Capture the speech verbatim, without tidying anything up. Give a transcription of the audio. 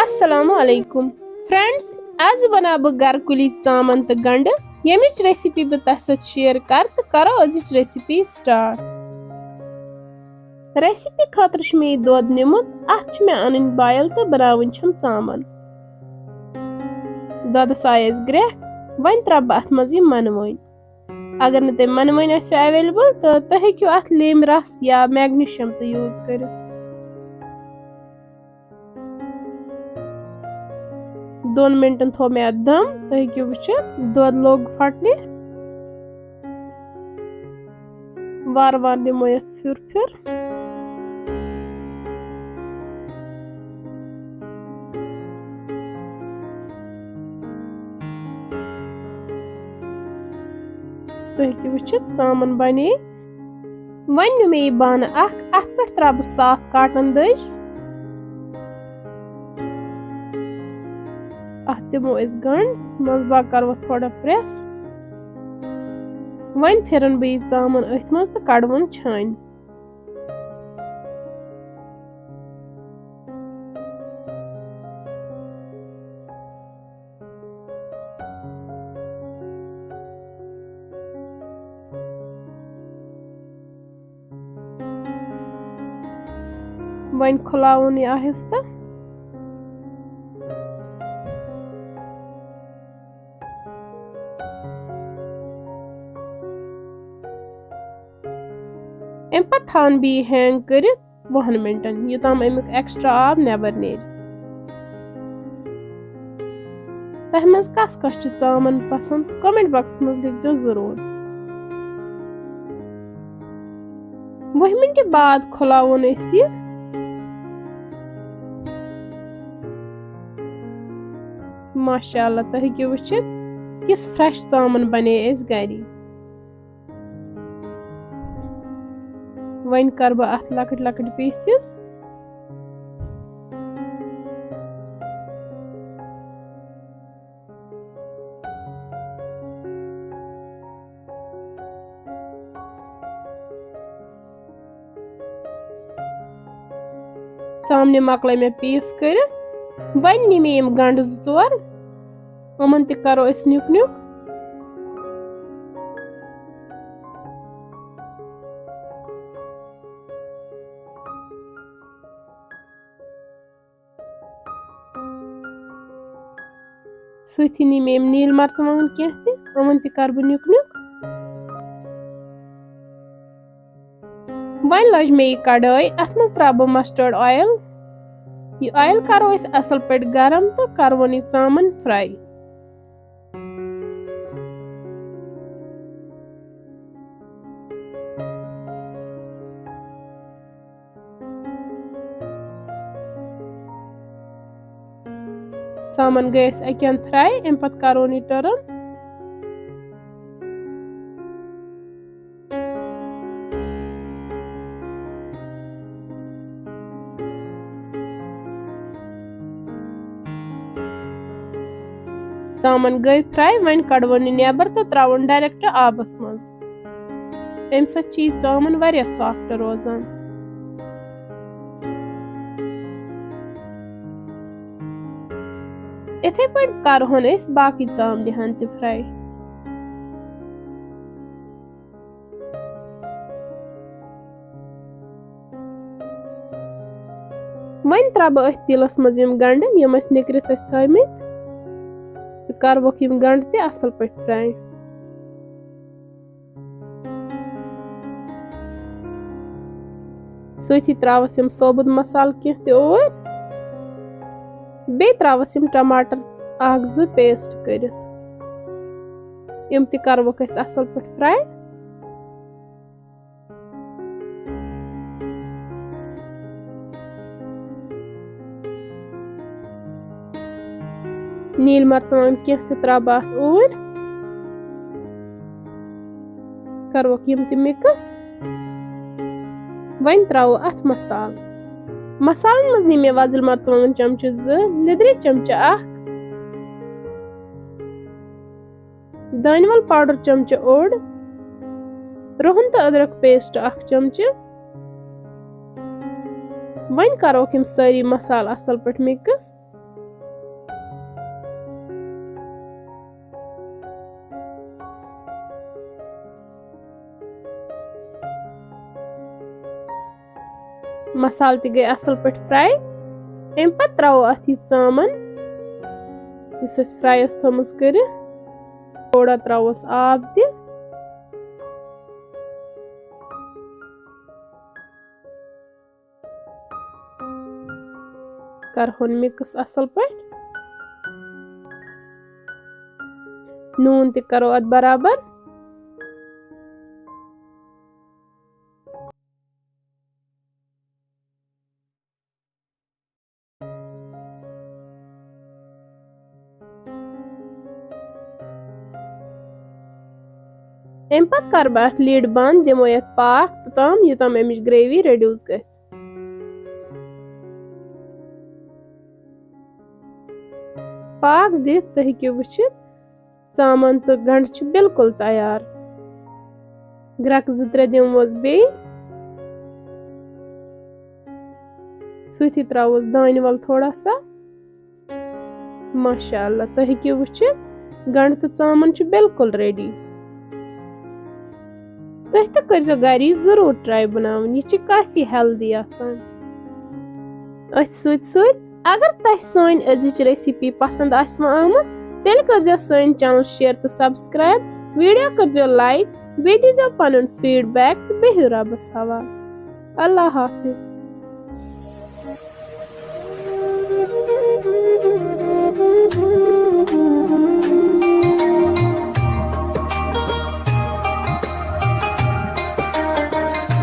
السلام علیکم فرینڈز، آز بناو بہٕ گرٕ کُلی ژامن تہٕ گنڈٕ، ییٚمِچ ریسیپی بہٕ تۄہہِ سۭتۍ شیئر کرٕ تہٕ کرو أزِچ ریسیپی سٹارٹ۔ ریسیپی خٲطرٕ چھُ مےٚ یہِ دۄد نیُمُت، اَتھ چھِ مےٚ اَنٕنۍ بویل تہٕ بناوٕنۍ چھَم ژامَن۔ دۄدَس آیہِ اَسہِ گرٛٮ۪کھ، وۄنۍ ترٛاوٕ بہٕ اَتھ منٛز یہِ مَنہٕ وٲنۍ۔ اگر نہٕ تۄہہِ مَنہٕ وٲنۍ آسیو ایویلیبل تہٕ تُہۍ ہیٚکِو اَتھ لیٚمبۍ رَس یا میگنیشیم تہِ یوٗز کٔرِتھ۔ دۄن مِنٹَن تھوٚو مےٚ اَتھ دَم، تُہۍ ہیٚکِو وٕچھِتھ دۄد لوٚگ پھَٹنہِ۔ وارٕ وارٕ دِمو یَتھ پھیُر پھیُر۔ تُہۍ ہیٚکِو وٕچھِتھ ژامَن بَنے۔ وۄنۍ نیُو مےٚ یہِ بانہٕ اَکھ، اَتھ پٮ۪ٹھ ترٛاوٕ بہٕ صاف کاٹَن دٔج۔ اَتھ دِمو أسۍ گنٛڈ، منٛزٕ باگ کَرٕوَس تھوڑا پرٛٮ۪س۔ وۄنۍ پھِرَن بہٕ یہِ ژامَن أتھۍ منٛز تہٕ کَڑٕ وۄنۍ چھٲنۍ۔ وۄنۍ کھُلاوُن یہِ آہستہٕ۔ اَمہِ پتہٕ تھاوَن بہٕ یہِ ہینگ کٔرِتھ وُہَن مِنٹَن، یوٚتام اَمیُک ایکسٹرا آب نٮ۪بر نیرِ۔ تۄہہِ منٛز کَس کَس چھِ ژامَن پسنٛد؟ کمنٹ باکسَس منٛز لیکھزیو ضروٗر۔ وُہہِ مِنٹہِ بعد کھُلاوون أسۍ یہِ۔ ماشاء اللہ، تُہۍ ہیٚکِو وٕچھِتھ، کِژھ فریش ژامَن بنے اَسہِ گری۔ وۄنۍ کَرٕ بہٕ اَتھ لۄکٕٹۍ لۄکٕٹۍ پیٖسِز۔ ژامنہِ مۄکلٲے مےٚ پیٖس کٔرِتھ۔ وۄنۍ نِمہٕ یِم گنٛڈٕ زٕ ژور، یِمَن تہِ کَرو أسۍ نیُک نیُک۔ سۭتی نی مےٚ یِم نیٖل مرژٕوانٛگن کینٛہہ تہِ، یِمَن تہِ کَرٕ بہٕ نیُک نیُک۔ وۄنۍ لٲج مےٚ یہِ کڑٲے، اَتھ منٛز ترٛاوٕ بہٕ مسٹٲرڈ اویل۔ یہِ اویل کَرو أسۍ اَصٕل پٲٹھۍ گرم تہٕ کَرٕوون یہِ ژامَن فراے۔ ژامَن گٔے اَسہِ اَکہِ اَنٛدٕ فراے، اَمہِ پَتہٕ کَرون یہِ ٹٔرٕن۔ ژامَن گٔے فراے، وۄنۍ کَڑوون یہِ نٮ۪بر تہٕ ترٛاوون ڈایریکٹ آبَس منٛز۔ اَمہِ سۭتۍ چھِ یہِ ژامَن واریاہ سافٹ روزان۔ یِتھَے پٲٹھۍ کَرہون أسۍ باقٕے ژامنہِ ہَن تہِ فراے۔ وۄنۍ ترٛاوٕ بہٕ أتھۍ تیٖلَس منٛز یِم گنٛڈٕ، یِم اَسہِ نِکرِتھ ٲسۍ تھٲومٕتۍ، تہٕ کَرٕ ووکھ یِم گنٛڈٕ تہِ اَصٕل پٲٹھۍ فراے۔ سۭتی ترٛاوَس یِم ثوبوٗت مصالہٕ کینٛہہ تہِ اوٗرۍ۔ بیٚیہِ ترٛاوَس یِم ٹماٹر اَکھ زٕ پیسٹ کٔرِتھ۔ یِم تہِ کَرٕ ووکھ أسۍ اَصٕل پٲٹھۍ فراے۔ نیٖل مرژٕوانٛگن کینٛہہ تہِ ترٛاوٕ بہٕ اَتھ اوٗرۍ۔ کَرٕ ووکھ یِم تہِ مِکٕس۔ وۄنۍ ترٛاوو اَتھ مصالہٕ۔ مصالَن منٛز نی مےٚ وۄزٕلۍ مرژٕوانٛگن چمچہٕ زٕ، لیٚدرِ چمچہٕ اَکھ، دانہِ وَل پاوڈر چمچہٕ اوٚڑ، رُہن تہٕ أدرَک پیسٹ اَکھ چمچہٕ۔ وۄنۍ کَروکھ یِم سٲری مصالہٕ اَصٕل پٲٹھۍ مِکٕس۔ مسالہٕ تہِ گٔے اَصٕل پٲٹھۍ fry۔ اَمہِ پَتہٕ ترٛاوو اَتھ یہِ ژامَن، یُس اَسہِ fry ٲس تھٲومٕژ کٔرِتھ۔ تھوڑا ترٛاووس آب تہِ۔ کَرہون mix اَصٕل پٲٹھۍ۔ نوٗن تہِ کَرو اَتھ برابر۔ اَمہِ پَتہٕ کَرٕ بہٕ اَتھ lid بنٛد، دِمو یَتھ پاکھ توٚتام، یوٚتام اَمِچ gravy reduce گژھِ۔ پاکھ دِتھ تُہۍ ہیٚکِو وٕچھِتھ، ژامَن تہٕ گَنٛڈٕ چھِ بالکل تیار۔ گرٛٮ۪کہٕ زٕ ترٛےٚ دِموس بیٚیہِ۔ سۭتی ترٛاووس دانہِ وَل تھوڑا سا۔ ماشاء اللہ، تُہۍ ہیٚکِو وٕچھِتھ، گَنٛڈٕ تہٕ ژامَن چھِ بالکل ready۔ تُہۍ تہِ کٔرۍزیو گَرِ یہِ ضروٗر try بَناوُن، یہِ چھِ کافی healthy آسان۔ أتھۍ سۭتۍ سۭتۍ اگر تۄہہِ سٲنۍ أزِچ recipe پسنٛد آسہِ وۄنۍ آمٕژ، تیٚلہِ کٔرۍزیو سٲنۍ channel share تہٕ subscribe، video کٔرۍزیو like، بیٚیہِ دیٖزیو پنُن feedback تہٕ بِہِو رۄبَس حوالہٕ۔ اللہ حافظ۔